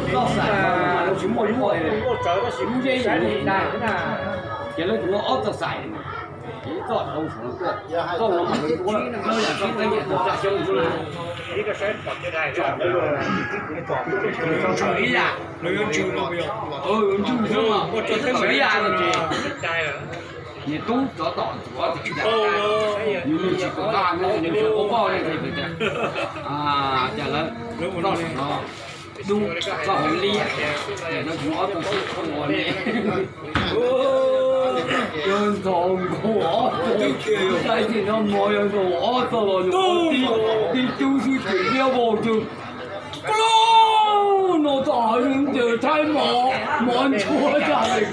Txoj xaim lawv tsis muaj lub, lub zeb, ces lawv tsuas muaj ob txoj xaim, ib txoj dhau saum no tuaj, txoj no mas lawv tuav, lawv yam txoj teeb yam txoj xyoob xwb na. Ib yam, yuav ntswj xwb mas, ib yam no ces niam tub tsov tom txuav, nws nws tsis kam nqa, nws tsis ua poj ne, cas lawv txoj no dub, txoj hauv liab, ces lawv tsuas ob txoj xwb ua ne. Yog ntxhov nkaus, tab sis no mov yog ntxhov ob txoj los yog tib tug xwb ces liab vau ces no txoj hauv ces thaib mov, mov ntsuag tag li.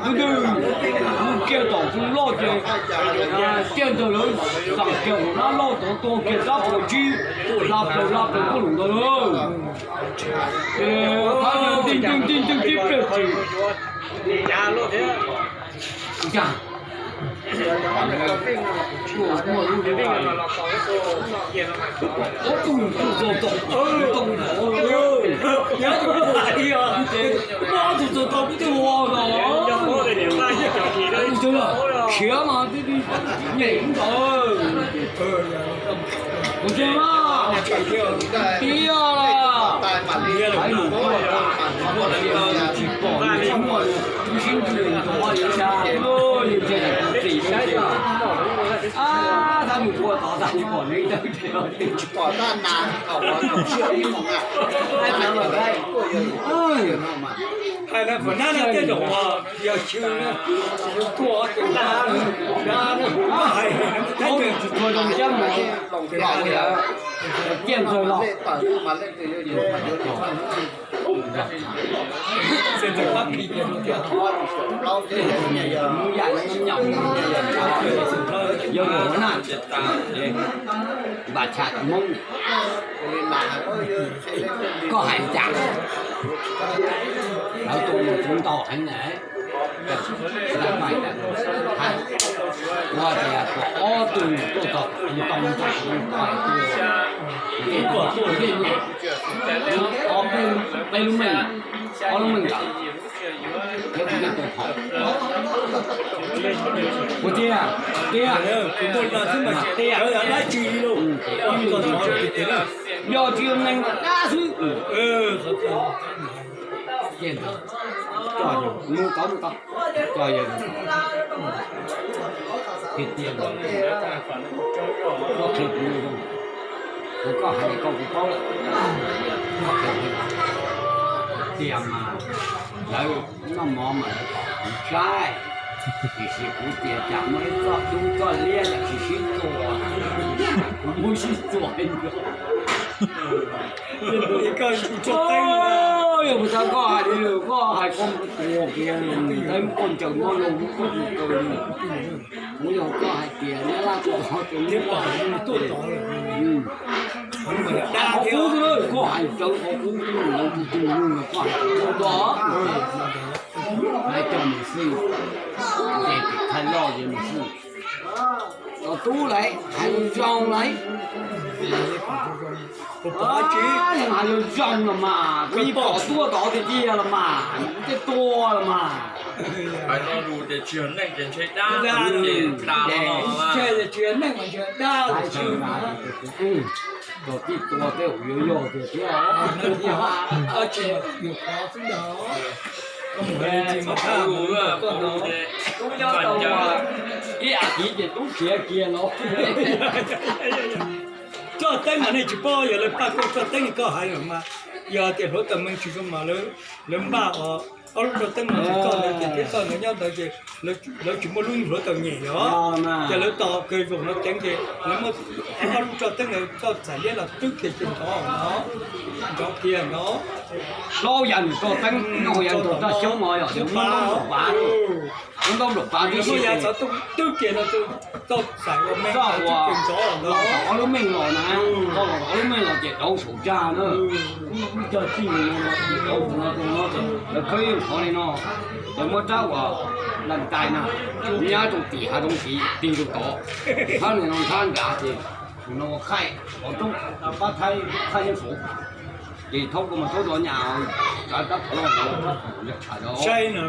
Ntws kiag tom tw loj ces kiag ntawd lawv xam kiag hauv nab loj tod tuag kiag sab pam tsib, hla plaws hla plaws tuaj lawm ntawd lawm. Ces thab ntij ntij ntij ntij tib pliag ces cas muaj tus txawm tau, muaj tus txawm tau kuj twb ua no, khiav mas nyeem ntawd. Kuv tiag, tiag, hais lus tuaj, tsis pom tsis muaj, sib ntsib ntawd yuav xya, ntsia kuv txiv, tab mus ua tod tag tsis pom nws dawb. Hais na, pom nab no tej zaum yog xyw tuaj tus dab, dab, hais, tsis tshua zoo cab mas, ciaj ntxawg los. Mus yam nyob nyob, yog ua na, npam tshaj tus Hmoob, koj hais cas? Lawv tua mus tsis ntau heev na. Ua tias kom ob tug tuaj tau ntau ntau, ob peb lub meej, ob lub meej ntawd, thiab kuv tej tus phom. Kuv tiag, tiag, tiag, yog tsis yog neeg mas dab xwb. Coj mus tod, mus tod, coj yawg tiag tiag, koj qhia kuv zoo, kuv koj hais koj kuv paub lawm. Tiag mas lawv noj mov mas lawv pom kuv saib, tiam sis kuv tias cas muaj ib txoj dub txoj liab cas tsis sib tua, kuv muab sib tua. Yog mus txog koj hais li koj hais koj mus tua kiag, koj ncaws mob zoo koj mus kaw li. Kuv yog koj hais tias nyab laj tua tod tua nyab laj, qhov qub xwb, koj hais rawv qhov qub xwb, lawv tus tus los koj hais rawv qhov qub tod. Hais cov mus xwb, ces tim thawj loj ces mus xwb. Tus tub lawv hais zoo lawm, hais zoo los mas, kuv yeej pom tuaj tod tiag tiag los mas, kuv twb tua los mas. Hais no lus tias tsis yog neeg ces ntshe dab, ntshe tsis yog neeg mas ntshe dab. Thaum twg tua tej zaum yuav yog tiag thiab. Ib a kiv ces tub khiav kiag los. Txoj teeb mas nej tsis paub, yog lawv paj koj txoj teeb koj hais mas, yog tias hluav taws meej tsis zoo mas lawv npaj os, ob lub rau teeb mas tsis txoj ntawd ces thiab txoj ntawd nyob ntawd ces lawv tsis muaj lub hluav taws nyem os. Ces lawv tos kawg zaum no ceev ces lawv muab ob lub rau teeb ntawd txoj txhais liab los twb kiag ces nrov, nrov kiag nrov. Hlob yam nws txoj teeb, yam nws txoj xyoob no yog muab lub npav. Ntau nplaum pas tib si, txog uas los tom ob lub meej los na, txog los tom ob lub meej los ces dauv saum tsag na. Ib co txij no, dauv saum no, lawv khawb yeej qhov li no, lawv muab rab uas las ntais na, nyab rau tim hav zoov tid, tig rau tod, thab no nthab nrad ces no ua khaij, qhov roob pab thaib, thaib nyob saud. Ces thaub ko mas thaub rov nyas, rab phom loj, tsham rau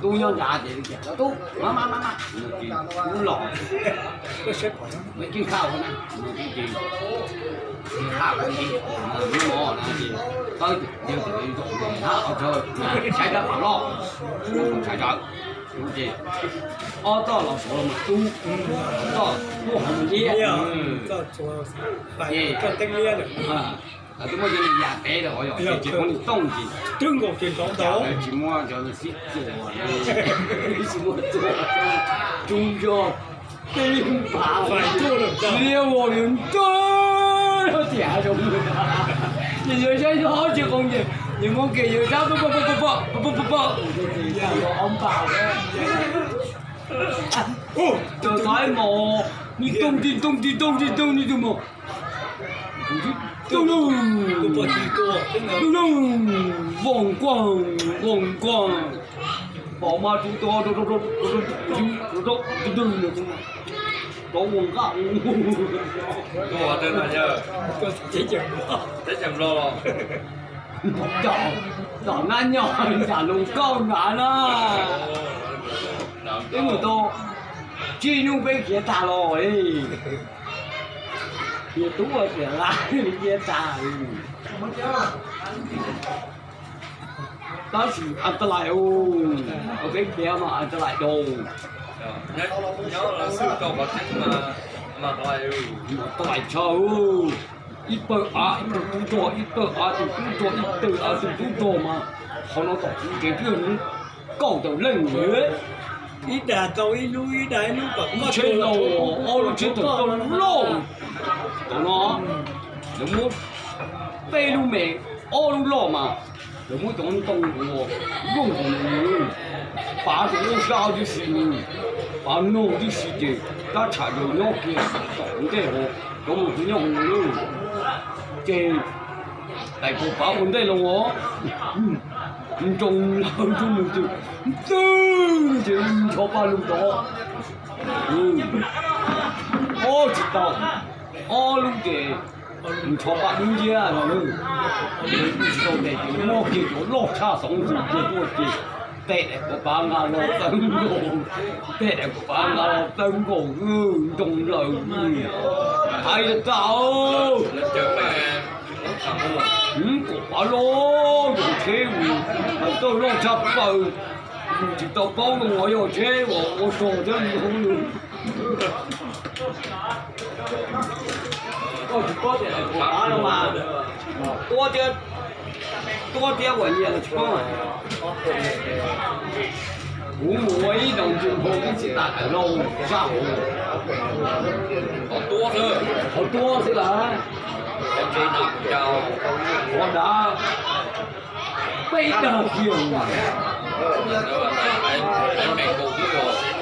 tub nyob nrad ces tub, mas mas mas mas, tub los, kev khaj na, ces khaj, lub mov na ces tawb ces zaum hab qhov chaw, saib rab phom loj, tsham rawv, ces ob txoj los saud los mas tub, txoj tub hov mus liab, ces twb muab cov yam tev lawm os, yog ces tsis muab nws tooj ces, tsis muab cov xib txuas, tsis muab txuas, tsuj zog tib npav, liab ua nws ntuj tiam zoo. Ces yawg saib ob tsi qoo ces nws muab kiag yawg sab pom pom pom pom pom pom, ces yawg los ob npav, txawm txog ib mos, nws tooj ti tooj ti tooj ti tooj ti tooj mos, tooj, tooj, voos kuag, voos kuag, pom mas tus to, rau voos nqaj, tom nab nyo, yam lus nkauj nrad na. Peb mus tau tsib hnub peb khiav tag los, yawg tub ua tiam lawv khiav tag. Tab sis a ta lais, peb khiav mas a ta lais dau, ta lais tshaj, ib pawg av ib tug tub rog, ib pawg av tus tub rog, ib pawg av tus tub rog mas qhov no tom kuv tsev twb yog kaum tawm leej li. Ib dag tau ib lub, ib dag ib lub, lub tsheb laus, ob lub tsheb tawm tau loj. Tom no lawv muab peb lub me, ob lub loj mas lawv muab cov ntoo uas looj hauv, pav rau ub sab tib si, pav noog tib si ces rab tsham zaws nyob kiag tom ntej hauv, cov mus tus nyob hauv lawm. Ces tais kaus pav ua ntej los os, nroo lawv nroo mus ces ntxwg ces ncho paj lug tod, ob tsis tau, ob lub ces ncho paj dub nciab no, tsis tau tes ces muab kiag cov loj tshaj xov ntxwg kiag tuaj ces tej daim kuv pav nqa los txawb nkaus, tej daim kuv pav nqa los txawb nkaus, nroo lawm, hais tas kuv pav loj, yog tsheb mus hais txoj loj tshaj plaws, yus tsis tau paub no uas yog tsheb uas ua tog thiab li hauv nws. Koj tsis paub tias kuv pav no mas, tuab thiab, tuab thiab uas nyias los tsis paub. Kuv mus ua ib daus ntsws nphau ib txhij tas tawm lauj sab hauv, qhov tuab xwb lawm, qhov dav peb dag kiag,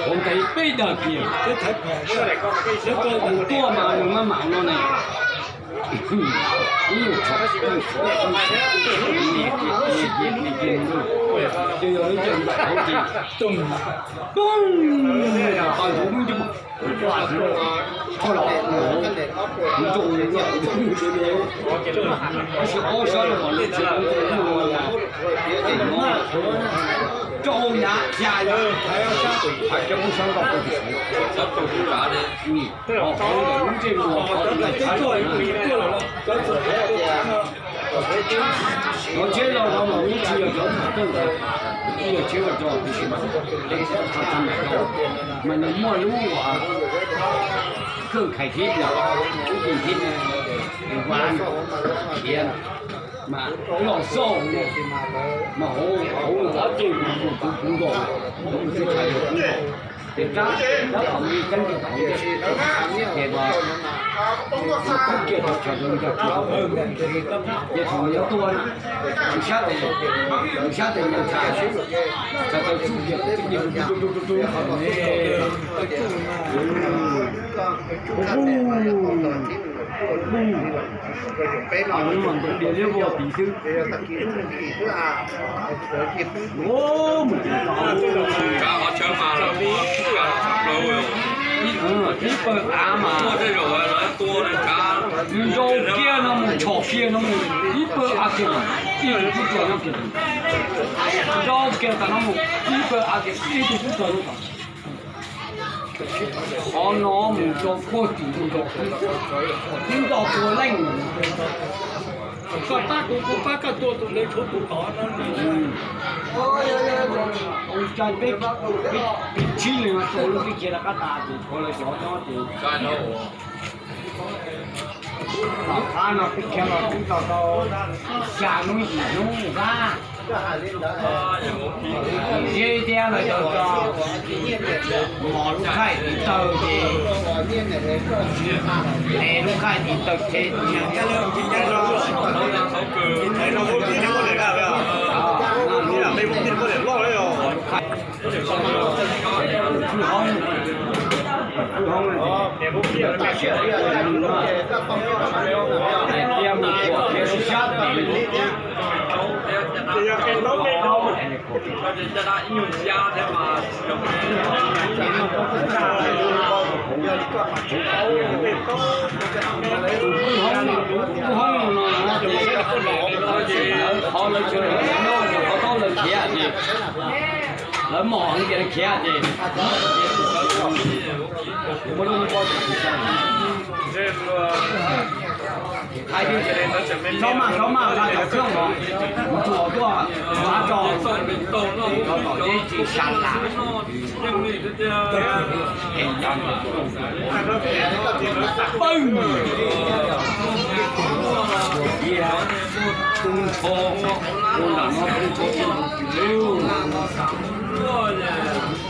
qhov ntev peb dag kiag, mus tuaj mas nws maj mam no ne. Ces yog lub caij npaum hauv ces toog, poob, paj ntsuv lub ntuj, kho los nroo, tab sis ob sab no mas lawv tsis tau ua no, rau yav xya yav, hais cov ub sab nkaus, lub ntsej muag, cov tsheb los no mas lub tsis yog cov txhaum kawg ntawd, ib yog tsheb ua rog tiam sis mas txhaum txhaum mas nws muaj lub uas kheej khais khib, lub kheej khib, va khiav mas loj xauj mas hauv, hauv ob ceg mus tus puv nkaus, hauv mus teb chaws yog puv nkaus. Ces rab, rab phom me ceeb ces thaum ces, ces thaum yog tuaj na, tsis sab tes, tsis sab tes nws txhais, txhais tau tsuj ces tib pliag rub rub rub rub rub. Mus ntawm diav liab vog tid xwb. Ib pawg av mas nws ntau kiag no mus tshom kiag no mus ib pawg av kiag, ib tug tub rog nyob kiag, ntau kiag tas no mus ib pawg av kiag ib tug tub rog nyob tom. Qhov no mus rau puag tim ntug zos, twb nto tua leej. Koj pab kuv, kuv pab koj tua tus ntawd tshuav tus tod no. Ua cas peb, peb tsib leeg no tua lub teb chaws rov qab tas tus tshuav lawv cov nyob ces tom qab no peb khiav los twb tau tau xya hnub yim hnub ntag. Ntsib thiab lawv cov mos lub khaij tiv taw ces, es lub khaij tiv taw ces Qhov lawv sawv daws noj ces qhov taub lawv khiav ces lawv mom heev ces lawv khiav ces muaj lub pob tw tsis tau. Hais tias txhob maj txhob maj nqa cov xyooj no mus tsuas tuaj ua tso, cov tom teb tsis sa lam. Pawg ua kiag tub nrho, ua nram no tub nrho,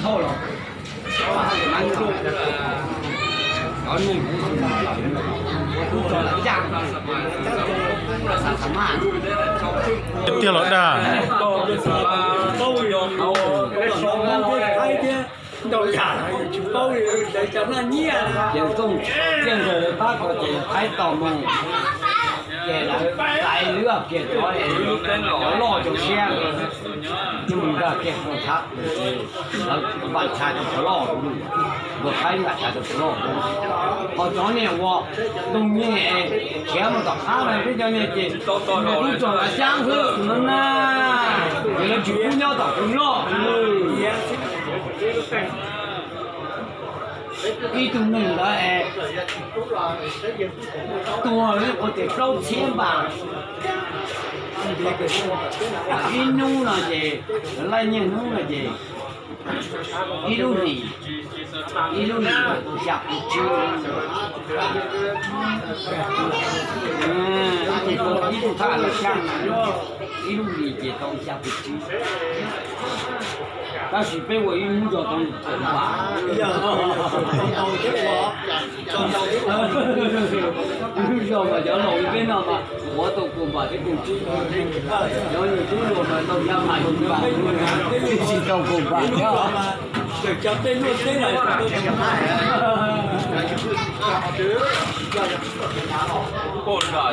thauj los. Cov neeg kuv tso lawv caj, tiag los dag. Ces txooj tiaj ntawd lawv pab ko ces Thaib tos mus, ces lawv hlais lwb kiag cov es cov loj cov siab, ces mus nkag kiag Phoos Thab, lawv npaj tshais rau cov loj, Thaib npaj tshais rau cov loj. Ho cov niag uas ntoo nyeg khiav mus tom qab no peb cov niag ces tub tsuag lav xyab xwb no na, ces lawv tsis pub nyob tom Phoos Loj. Ib tug neeg ntawd es tuag li ua tias plaub txhiab npas. Ib hnub no ces, laij nyiaj hnub no ces ib lub hlis, ib lub hlis tau xya puv tsib. Ib tug thaj lav xyab, ib lub hlis ces tau xya puv tsib. Tab sis peb ua ib hnub tso tau kaum npas. Hnub tso mas cov laus li peb no mas ua tau kaum npas thiab kaum tsib. Cov yus tub hluas mas tau xya npas yim npas, tsis tau kaum npas thiab.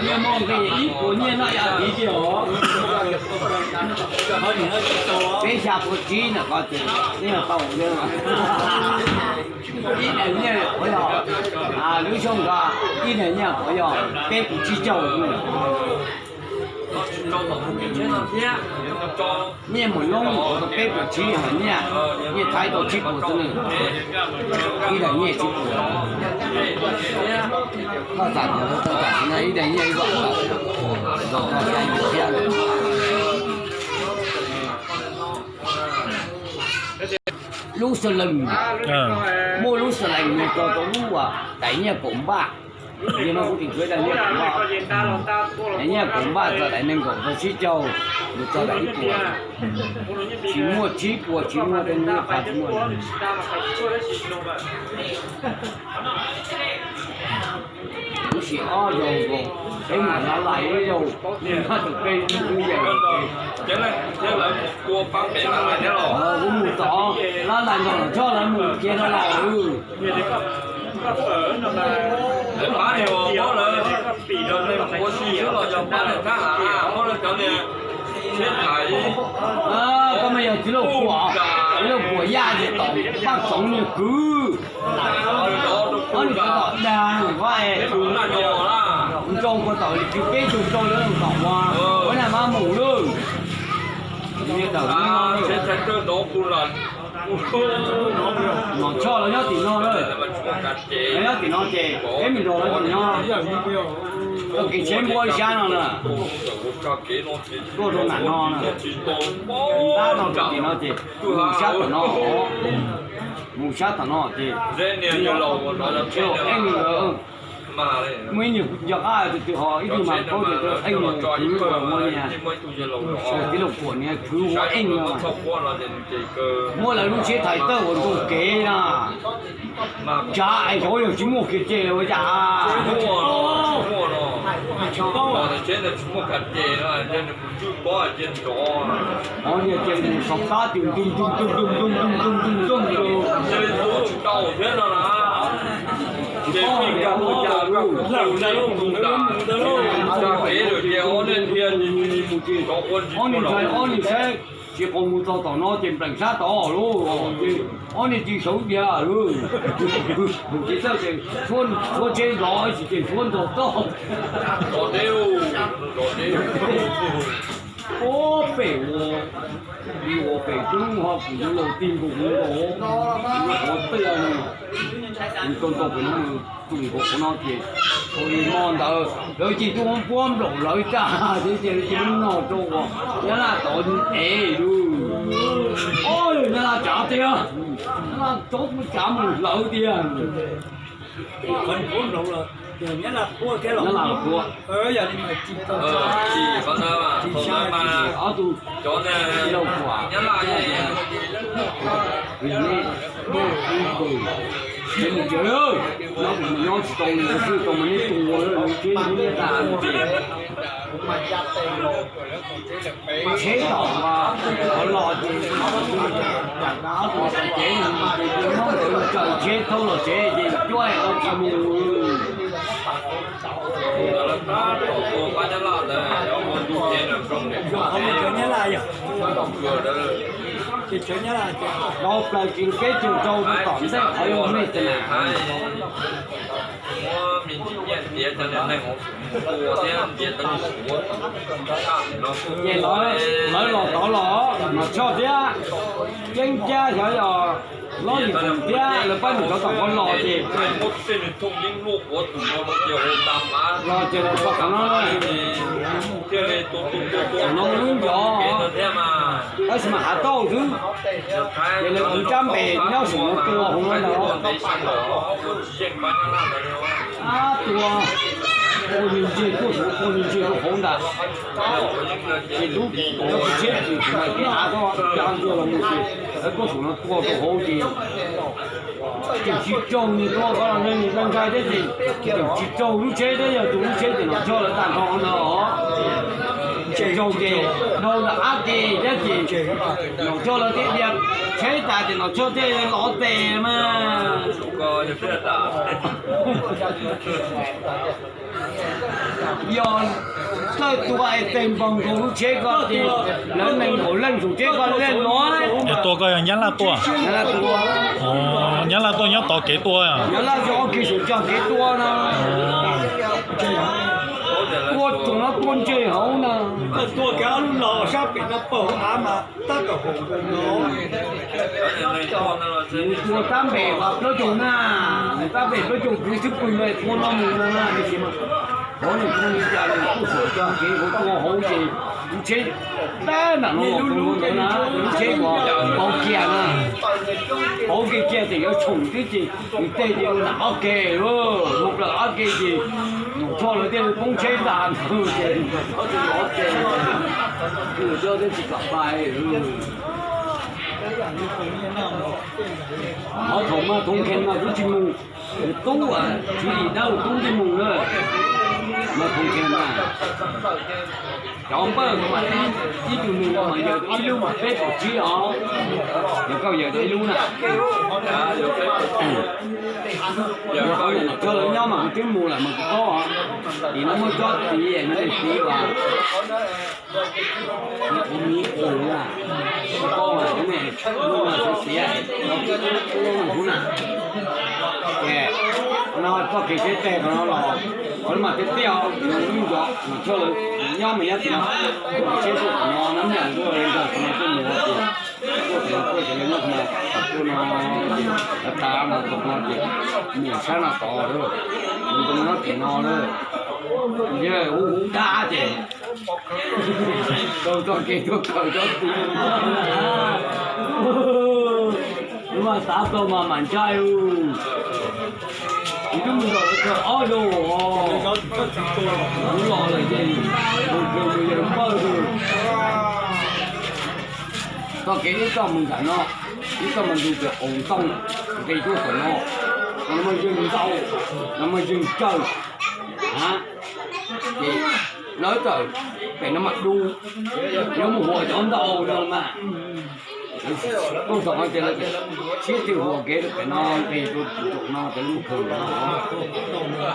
Nyiaj muaj nqis ib puas nyiaj noj ib tiv tiag os. Peb xya puas tsib ntawm ko ces peb yog tau ib daim nyiaj puas yog, lub xyoo nkaus ib daim nyiaj puas yog peb puas tsib caug. Nyiaj mus loob tau peb puas tsib, ho nyiaj, nyiaj Thaib tau tsib puas xwb, ib daim nyiaj tsib puas. Koj xam, koj xam ib daim nyiaj ib zaug, zaum tau xya yim thiab. Lub xas lees, muaj lub xas lees nws tau tau lub uas daim nyiaj kaum npaj. Yog no kuv tseem tshuav ib daim nyiaj kaum npaj, nyiaj kaum npaj txog daim nees nkaum txog tsib caug, mus txog daim ib puas. Tsis muaj tsib puas, tsis muaj tej nyiaj qha tsis muaj. Kuv sim ob zaug nkaus, peb mam lab lais ib zaug, nyob tus peb ib yam. Kuv mus tod, lab lais nkaus los txog lawv mus kiag no lawm. Pab niag ua lawv ua si xwb los yog pab niag thab ham, muab lawv cov niag tsheb thais. Koj mas yog txiv lauj puam, txiv lauj puam yaj ces tom paj txoov niag kwv. Ob niag kwv tom dag, tus naj nyo na, nrau puag tom li kwv peb caug rau lawv tom ua, ua naj mab mus lawm. Tsheb thais tawj nrov kuv lawm. Nom Choj los nyob tim no lawm. Los nyob tim no ces peb mus nrog lawv nyob. Tau kev tsheb npuab sab no na, tuaj rau nram no na. Ntab no rau tim no ces mus sab tom no, mus sab tom no ces, eej, muaj ib nyuag yog qab tus twg ho ib tug mas paub tias eej mus kwv ua niag txiv lauj puam niag kwv ua eej no. Muab lawv lub tsheb thais tawj ua nkaug kev na. Tsav es xyov yog tsis muaj kiag ces ua cas. Ov, niag ces mus xov pab tis ntum ntum ntum ntum ntum ntum ntum ntum ntum. Tsis tau thiab no na. Ces pheej nkag puag cas nkag puag ntawd, nkag kev lawm ces ob leeg dhia ces ob niag ntshai, ob niag saib tsis qau mus txog tom no ces npleem sab tod lauj, ces ob niag cis sawv diav lauj. Ces txawj ces tshuab tsheb zov ib chim ces tshuab ntog toj. Ua pem ua, ua pem tub ho kuv yuav laus ti nkaus nkaus, yuav qhov tiaj no, kuv tau ntaus pem no, txus nkaus qhov no ces, ua li hmo ntawd lawv ces tuaj muab puab nplaum lawv tag ces, ces lawv ces lub no rau uas Nyab Laj tod ev lawm. Nyab Laj tsav tiag, Nyab Laj tsav mus hlawv tiag. Nyab Laj los puab, ob tug, cov Nyab Laj, ces mus tsev, nyob kuv mus nyob tsis tau li xwb, tau mas neb tus ua lawm, neb tsis nyob tas ces tsheb tom uas los ces, ob tug tsev, ces nyob ntawd tsaws tsheb thauj los tsev ces cuab tsis mus. Yog qhov mus cov Nyab Laj yog, ces cov Nyab Laj ces, tau plaws ces peb caug rau rau tom ntej qhov yog mej tas na. Ces lawv los tod los Nom Choj thiab Ceeb Cab xyov yog Lob Yim Toom thiab lawv pab mus rau tom qhov los ces, los ces los txog qhov no, qhov no lub ncov, tab sis mas hav tauj xwb. Ces lawv kuv rab npes nyob saum no tua hauv no ntag. Ab, tua, tua ntseg tuaj saum, tua ntseg rau hauv ntag. Ces lub, lub tsheb ces kuv mam li av tau cov ntsuag los mus ces lawv tuaj saum no tua rau hauv ces tseem tsis raug, nws tua ko los nws ntshai ntshai thiab ces tseem tsis raug lub tsheb thiab, yog raug lub tsheb ces Nom Choj lawv tag nrho no. Tseem raug ces dhau ntawm qab ke thiab ces Nom Choj lawv thiaj dhia tsheb tas ces Nom Choj thiaj lov tes mas. Yog txawj tua es tes npog nkaus lub tsheb ko ces lawv nees nkaum leej saum tsheb ko leej no. Yog tua ko yog Nyab Laj tuaj? Nyab Laj tuaj. Nyab Laj tuaj nyob tod kev tua. Nyab Laj yog ob kiv saum cog kev tua no. Tua tsoom no tua ntseg hauv na. Tua kev ob lub los sab pem no pog av mas tab tom hauv no. Tua tab npem plaub caug na, tab npem plaub caug kwv xwb pw no tua no mus no na, tiam sis mas hauv nws tua li cas nws kuj saum cog kev hauv tua hauv ces lub tsheb tab nram no los tua ntawd na, lub tsheb uas npau kiag na. Pauv kiag kiag ces yuav tshoom tib si, nws tej ces ua nram qab ke, mus plaws qab ke ces Nom Choj lawv thiaj li poob tsheb tas ntawd ces Nom Choj tsis los qab ke, Nom Choj thiaj tsis kam pais. Qhov thaum mas Thoob Khees mas kuj tsis mus, nws tub, Tswv Yim Dawb tub thiaj mus na. Mas Thoob Khees mas cov npawj mas ib tug nws mas yawg tau ib lub mas peb puas tsib os, yog koj yawg tau ib lub na. Ua Nom Choj lawv nyob mas kuv twb mus lawm mas kuv paub os. Tim no muaj tsob tiv, nws tiv uas ua miv qus na, kuv paub mas, xiav xiav, ua miv qus na. Ces no txoj kev tsheb teg qhov no los, qhov no mas tiag tiag, Nom Choj lawv nyob mas nyob tim no, tsheb tuaj qhov no, nab nyoos tuaj li ntawd qhov no tuaj mus tias, tuaj tim no tuaj ces li no qhov no, tuaj no, tas tas no txog no ces mus sab no tod lawm, mus rau no tim no lawm. Yog hu hu dab ces tau txoj kev tuaj khaws tsob tiv no, mas xav tau mas mam ntshai. Kuv twb mus nram lawv khaws ob zaug os, kuv los lawm ces mus khaws mus yawg npawj. Txoj kev ib txoj mus nram no, ib txoj mus ntug pem qaum ntoo, nqis tuaj tom no, no mas yeej ntau, no mas yeej tsawg. Ces lawv txawm pem no mas du, yuav mus huam cov ntau no mas, tuaj tom no ces lawv siab twg huam kev rau pem no nqis rau tom no ces lawv mus khaws no.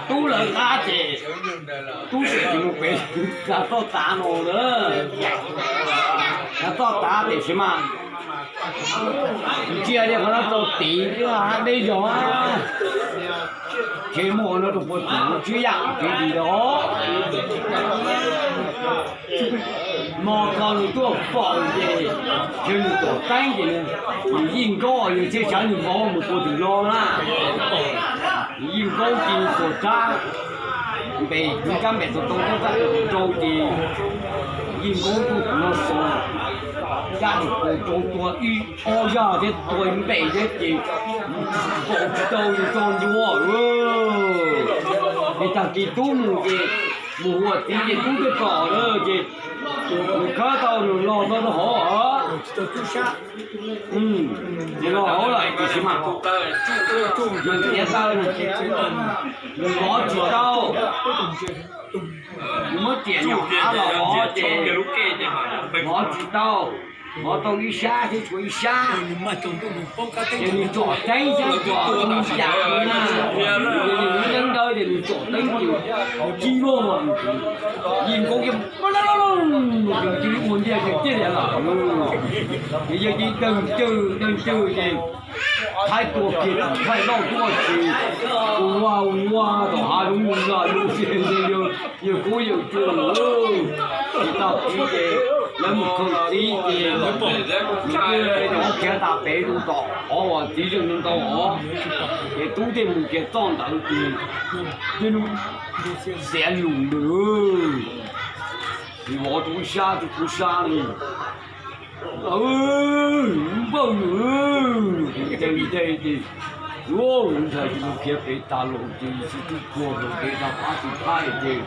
Tub lawv qab ces tub tseem tsis mus pem, xav txoj tav no lawm, xav txoj tav tiam sis mas ntsia li qhov no rau tid thiab deb zog, ces muaj qhov no rau puag tim no tswb yam kev tim no. Hmo ko nws tuaj faus ces, ces nws tuam teeb ces nws yeej nkaub, yawg Txhiaj Tshav nws vauv mus puag tim no na. Nws yeej nkaub ces tuam tsab npem, nws tsab npem tau tau rau ces yeej nkaub tuaj tim no xov, tsab tsis pum rau tua ib ob zaj thiab tua npem thiab ces nkaus tsis tau yus tso ntua. Ces tag kis tub mus ces mus huam txiv ces tub twb tom lawm ces nws khawb tau nws los tau rau hauv os. Nws los hauv lawm tiam sis mas nws tiav taw, nws vov tsis tau. Nws muab riam nyuam av los vov ces vov tsis tau, vov tau ib sab thiab tshuav ib sab. Ces nws tsom teeb thiab tsom mus cas na, ces nws lub teeb dawb ces nws tsom teeb ces ci vog, yeej nkaub kiag, ces cia li ua ntiag ces tiag tiag lawm. Ces yawg cia li deeg cwg deeg cwg ces thaij tua kiag tus thaij loj tuaj ces ua ua tom hav zoov mus zog lus tiag tiag, yawg kub yawg cua lawm. Ces tag kis ces lawv mus khaws txiv ces nws cia li khiav tas pem lus tom qhov uas txiv zeeg ntau ntau os. Ces tub thiaj mus kiag txoj ntawd ces cia li xiav lus ntawd, vov rau ib sab rau ib sab li. Npawj nws, ces nthe ces, nthe ces khiav pem tas los ces xib tub puag rau kev tag pab tsis thaij ces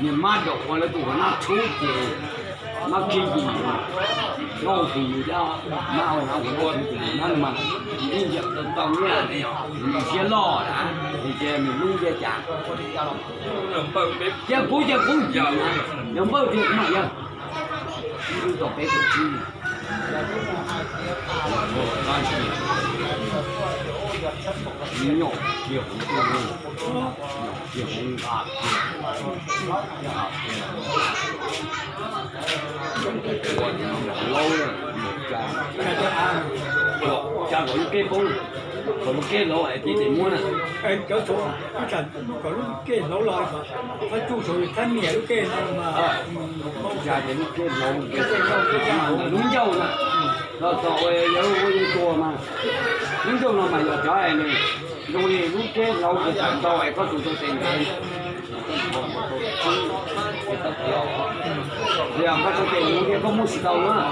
niag mab daum ua lawv tus huas nab tshub ces mab khib yim, lauj tus yus cab mab ua na ua na tus yus mab no mas, nws yeej yawm tau tau nyiaj, nws siab loj na, ces nws hlub thiab cas. Cia kuv, cia kuv, yog npawj tiag kuv mam yog. Wb tom peb tom tsib, nyom cia kuv tuaj, nyom cia kuv nqa kiag, nqa kiag. Laub, tsa kom lub kej poob, kom lub kej laub es cia tes muab na. Kom lub kej laub los, qhov tsuj saum thab niam lub kej no mas, tsa ces lub kej laub, lub ncauj na, los txog ua yawg ua yawg tuag mas, lub ncauj no mas yog cov es nws zoo li lub kej laub ces tawm ntau es koj tus rau tes ntawd. Koj muab tsis tau na,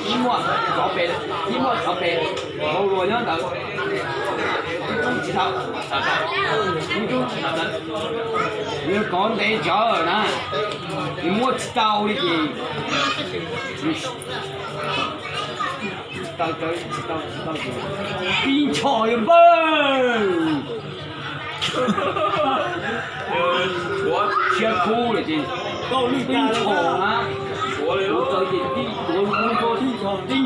ib muaj cov pem, ib muaj cov pem hauv luas nyob ntawd, ib tub tsis tau, ib tub tsis tau, yog kov ntev tsawv na, nws muab tsis tau li ces tsis tau, tsis tau, tsis tau, tib ncho yog npawg. Siab kub lawm ces tib ncho na, tuav txawv ces tib, tuav lub npawg tib ncho poob, tib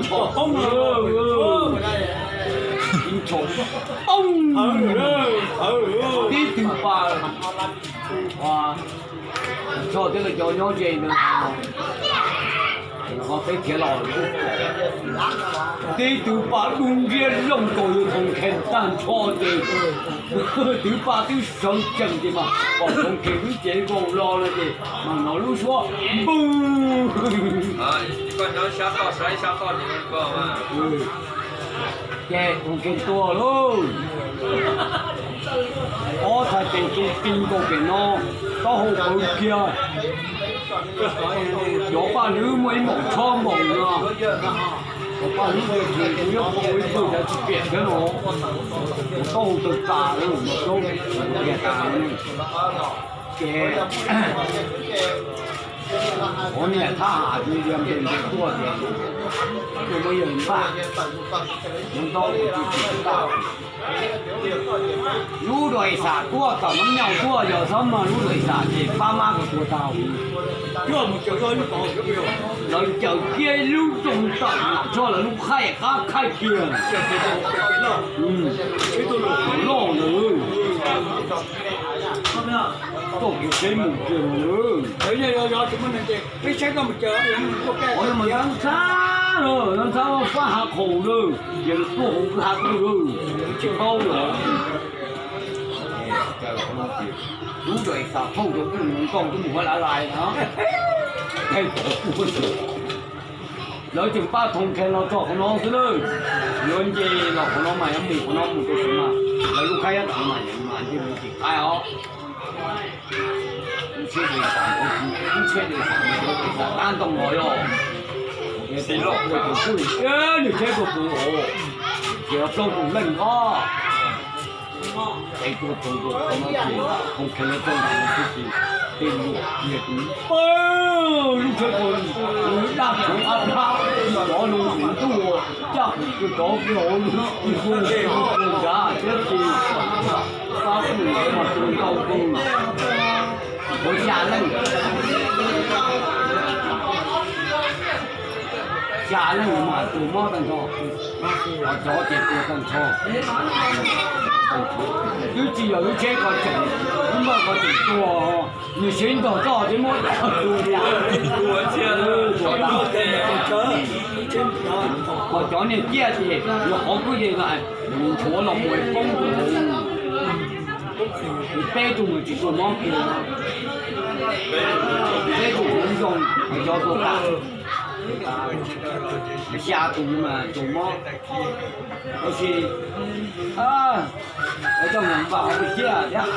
ncho poob. Tib tug pas, ncho thiab lawv cov nyob ze ntawd, peb khiav los, tib tug pas dub nriab looj nkaus yawg Thoob Khees tag nrho ces twv pas twb sawv tsees ces mas pom Thoob Khees twb cev nkaus los lawm ces mas hnov lub suab npwg. Ces Thoob Khees tuag lauj. Ob txhais tes tu ti nkaus pem no, taub hau pawv kiag. Cov paj hlwb muaj ib maum tshob npaum no, cov paj hlwb tias tsis, kuv yuav ua ib tug cov tsis piam thiab no, taub hau tawg tas lawm, ces ua niam thab ham tis ntes ntes tuaj ces muaj yawg npaj, muab ntaub tsis tau. Lub dais xam tuaj tom no nyob tuaj, yog txhob mag lub dais xam ces pab mab ko tuag tau. Lawv cawm kiag ib lub rooj tawm lam tshoj lawv lub khaij qab khaij kiag. Loj ntawd, txoj kev tsheb mus kiag lawm. Qhov no mas ntab ntxhab lawm, ntab ntxhab fab hav qhaum lawm, ces tuaj hauv kwj ha tuaj lawm, tsis paub lawm. Lub dais xam thauj rau kuj mus nkaug kuj mus ua lav lais no, lawv tseem pab Thoob Khees los txog qhov no xwb lawm. Yuav nce los qhov no mas yuav mus qhov no mus rau xwb mas lawv lub khaib tab tom mas yuav mas nce mus tim qaib os. Lub tsheb dais xam, lub tsheb dais xam, dais xam tab ntoo los yog, xis los ua tus kuj, nws tsheb tua tus os, ces plaub tus leej os. Es tua tus tus qhov no ces Thoob Khees lawv txog ntawd xwb ces tej lus tias tus, lub tsheb tua daj tsuv ab phab, cov no tus ntuj caj qus rov kiag hauv lub ntuj nrad thiab ces pab kuj mas tua ntau tus, tua xya leej. Xya leej mas tua mob tag nrho, cov ces tua tag nrho. Twb tsis yog lub tsheb ko tseem, lub npawg ko tseem tuag, nws siv ntog txoj thiab muab tua tiag. Ho cov niag ciaj ces yog qhov kwj ces ntshuav los mus poob tus, peb tug mus tsis tua mob kiag, peb tug zoo, cov tua tas, xya tus mas tua mob. Tab sis coj npam hauv tiaj thiab,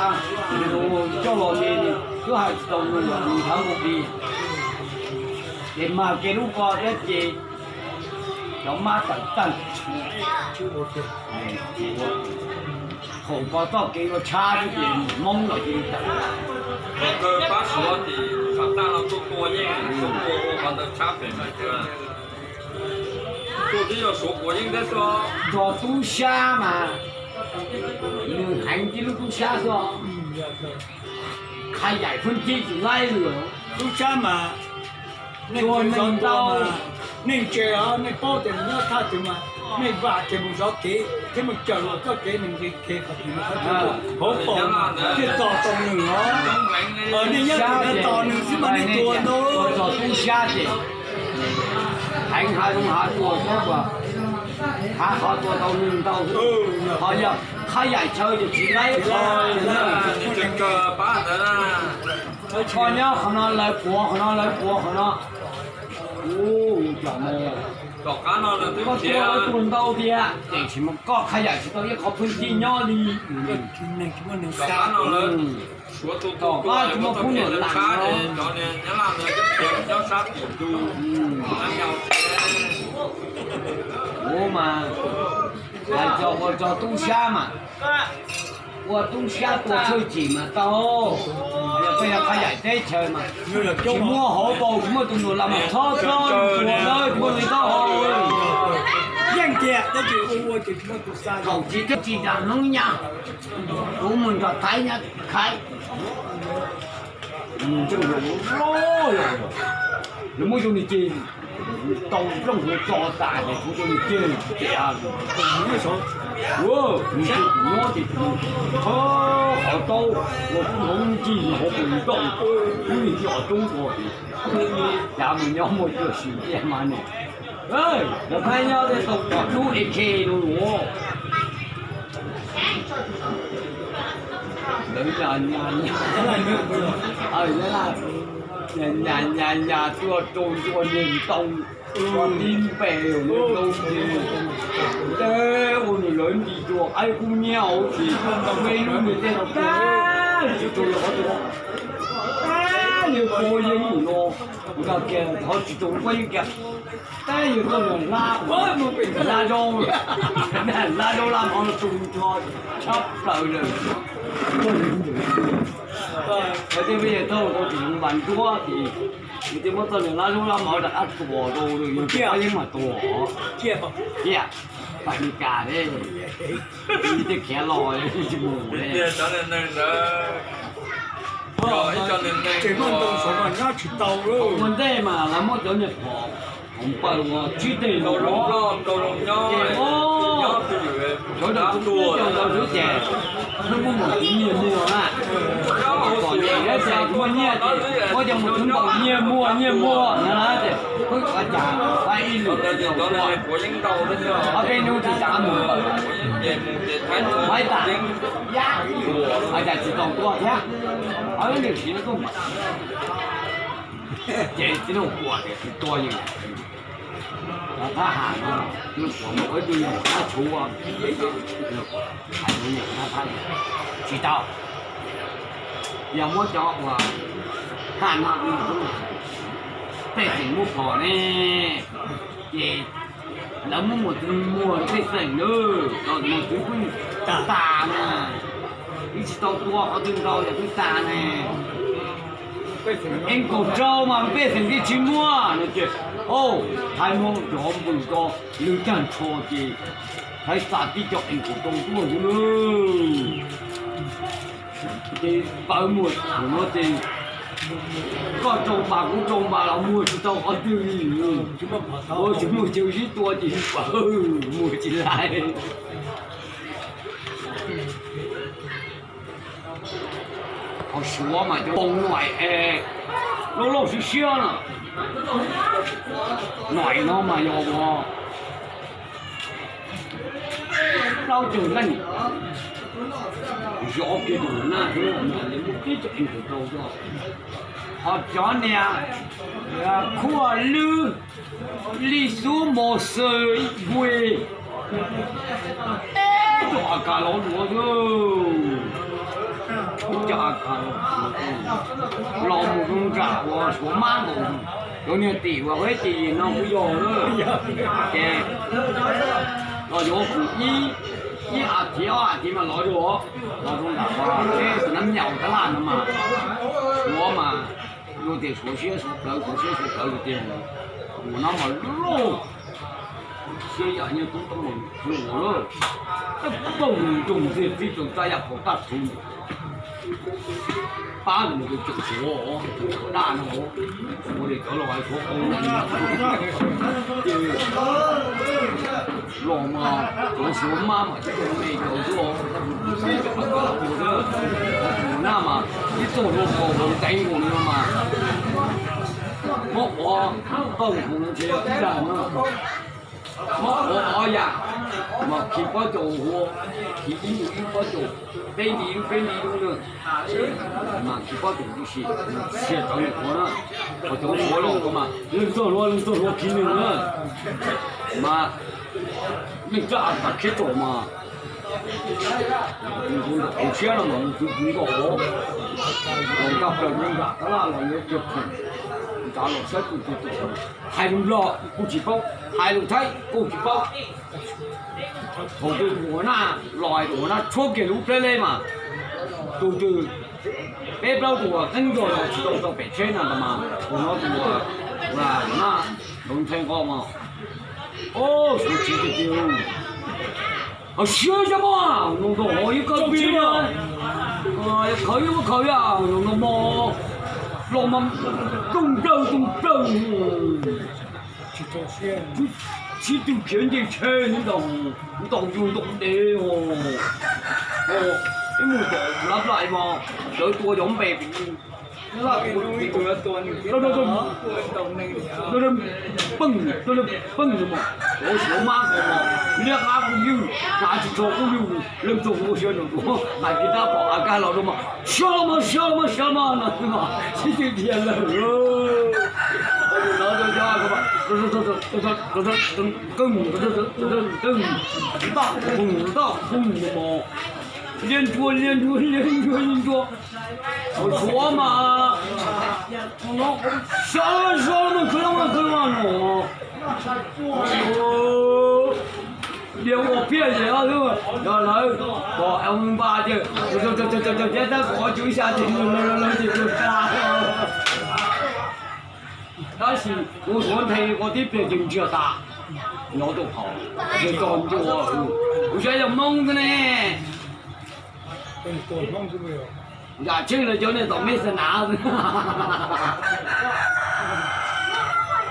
coj los li twb hais tsis tau nws, nws thab mus li. Ces mag kiag lub ko thiab ces cov mab tawm tag. Thaum ko txoj kev ua tshab xwb ces Hmoob los cia li tawm. Pab Suav ces Suav tag los tuaj tua yeej, tuaj tua ua qhov ntawd tshab pem mas, tuaj twb yog Suav ua yeej thiab xwb. Txog tub sab mas nws heev tib lub tub sab xwb. Qhov yaim fwj tij tsis laib li. Tub sab mas nej ntau, nej ntse os, nej paub tias nws nyob thaj twg mas nej vam kiag mus zov kev thiab mus cawm los txoj kev nws nqis kev qhov twg, hauv paus thiaj txog tau nws os. Nej nyob tim no tos nws xwb mas nej tua ntau. Txog tub sab ces heev hav zoov hav tsuag thiab, hav qhov tua tau nws ntau. Ho yog qhab yaim chaw ces tsis laib. Koj nyob qhov no lawv puav qhov no, lawv puav qhov no. Koj tua lawv tua ntau tiag, tiam sis mas koj qhab yaim tsis tau ib qho pheej tij nyob li. Tom qab tsis muaj kub nyuam lam no. Ua mas, hais txog ua txog tub sab mas, ua tub sab tua tshwj chim mas tau. Yog peb yog qhab yaim teb chaws mas tsis muaj hauv paus, tsis muaj tus nyuam lam mas txhob txhob tua nawb, tsis muaj li taub hau. Yeej tiag, thaum tsis tsis nram hnub nyoog, kuv mus nrog Thaib nyob Thaib, nws muab zoo li ces tau nplooj hauv tso tas ces kuv zoo li ces tias, ua, nws ces kuv nyob ces kuv qhov taub ua kuv hmoov ncig hauv paus ntaub, kuv li coj roob ua ces cav mus nyob muaj cuaj xyum tiaj mas nws, lawv Thaib nyob tej tau pom dub A K no los. Lawv nyas nyas nyas nyas nyas nyas tuaj rau ntua niag ntoo, ua tib npe ntoo ces, ua nws lawv nti tuaj qaib kub nyiab hauv ces, me lub niag tej no tag tsis tau los qhov twg, tag niag pua yeej mus no, nkag kiag qhov tsis tau lub pob yeeb kiag, tag yawg tuaj nws hlab, hlab zaub, hlab zaub hlab mov no tsus nrho tshab plaws lawm. Lawv tej peb yawg tau tau tsis zoo npas nruab ces, yus thiaj muab txoj niag hlab zaub hlab mov rov qab tuam rau yus pob yeeb mas tuam. Ciaj, pais Meskas thiab, yus thiaj khiav los tsis mus li. Ua ntej mas lawv muab cov niag phom hauv paws uas tsib teg los ces, o, sawv daws kuj coj ntawd xwb ces, hnub muaj mus tiv nyiag muag na. Pom ces thiab ces muaj nyiaj ces muab cov mus xwb npaum nyiag muag nyiag muag na ces, ua cas ib lwm tsis tau tuaj, ob peb hnub tsis xav mus npaws, faib tas, ua cas tsis tau tuaj thiab, ob peb lwm siv no tuaj npaws. Ces txiv Looj Kuam tias tsis tua yus, thab ham no, Looj Kuam mus ua ib tug yawg thab tshuv, hais rau yawg thab thab, tsis tau, yog muab cov uas thab no, pej xeem muab phom ne, ces lawv muab mus txwv muag rau pej xeem na, los mus txwv pwj tas na, ib tsis tau tua qhov twg ntau yog pwj tas ne. Ees kaum rau mas pej xeem thiaj tsis muaj no ces, o, Thaib muab cov npws ko lwg tag nrho ces Thaib xa tib co ees kaum rau tuaj xwb na. Ces pawg muag thaum no ces koj rau npas kuv rau npas los muag tsis tau qhov twg li. Ua tsis muaj chaw sib tua ces pawg muag tsis lais. Qhov Suav mas cov poo no es loj loj siab siab na. Nois no mas yog uas plaub caug leej zov kiag tus na, muaj tib co ees kaum rau xwb. Ho cov niag Khuaj Lwb, Lij Xub, Mos Xwm, Npui, teb rau A Kas los duav xwb. Ib co A Kas los mus zoo nram uas Suav mab nkaus, cov niag tim uas ua ib ce no kuj yog na. Ces los yuav kum ib, ib a thiv ob a thiv mas los rau, los rau nram uas peb tus nab nyaum tab laj no mas, Suav mas luag tias Suav siab Suav plawv, Suav siab Suav plawv tiag. Mus no mas loj siab yam nyob tub tub mus mus lawm, pob nroog ntxiag tib tug txaj yaj phaum taj thuv pab tus mus tus tseem Suav, tus Suav daj no, ua li cov los Suav qau no, ces los mas cov Suav mab mas cov me cov xwb, ib co A Kas los ua xwb, tus na mas ib txoj hlua kaus hauv ntev nkaus li no mas, mob qhuav tau nkaus no ntshe yog ib dag na. Mob qhuav ob yam, mas khi pob caus hua, khi ib lub ib pob caus, peb nti lub peb nti lub na, mas khi pob caus tib si, ntsia cov nyuam qhuav na, ho cov qhuav los ko mas leej txoj hlua leej txoj hlua khi nws na, mas leej txoj A Kas khiav tsom mas Kuv siab no mas kuv kuv nkaus hov, los nkag plaws nram tab laj los yuav kiag khoom, nrad los saib kuv tus tus hais lus Nplog kuj tsis paub, hais lus Thaib kuj tsis paub. Thaum twg tus ua na los tus ua na tshuab kiag lub pleb leb mas tus twg peb plaub tus uas qeeb nkaus los tsis tau tau pem tsheb no ntag mas tus no tus uas na nthe nqo mas, o, suav tsis tiag tiag. Ho siab zog mas no nkaus hov ib kawg pib, khaws ib khaws ib los no mog, los mas toog plawg toog plawg. Sib tw khiav nce tsheb ntau, ntau yus ntau dev os. Ib mus tom lab lais mog, lawv tua cov npe kuv, laj kuv, peej, peej no mog, suav mab kuv mog, liab qab kuj ywg, hnav tsis tshua kuj ywg, leej tug ua siab nraug tuag hais kiag tab tom av kab los rau mog, sawv los mog, sawv los mog, sawv los mog no, sib tw dhia lawm. Ntaj, ntaj, ntaj, ntaj, liab ntsuab, liab ntsuab, liab ntsuab, liab ntsuab, suav mas, sawv los mog, sawv los mog, khwv los mog, khwv los mog no. Diav ua phiaj ces yog lawv pom npa ces thiab tab kom qhov cub xya ces lawv ces tsa. Tab sis kuv suav nthe ko tib pliag ces ntsiag tas, nyob rau hauv ces tog ncua. Kuv saib yog Hmoob xwb ne. Yam tseeb lawv cov niag tom mej xa nav xwb.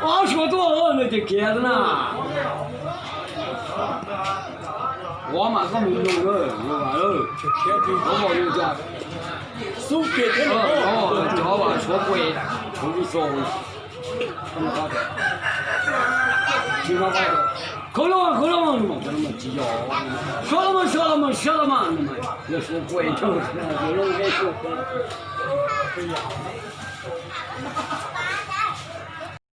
Ob suav tuaj lawm ces khiav xwb na. Ua mas koj mus nug, ua mas, cov suav kuj, suav kuj, khwv los, khwv los, tsis yog, sawv los mas, sawv los mas, sawv los mas, yog suav kuj,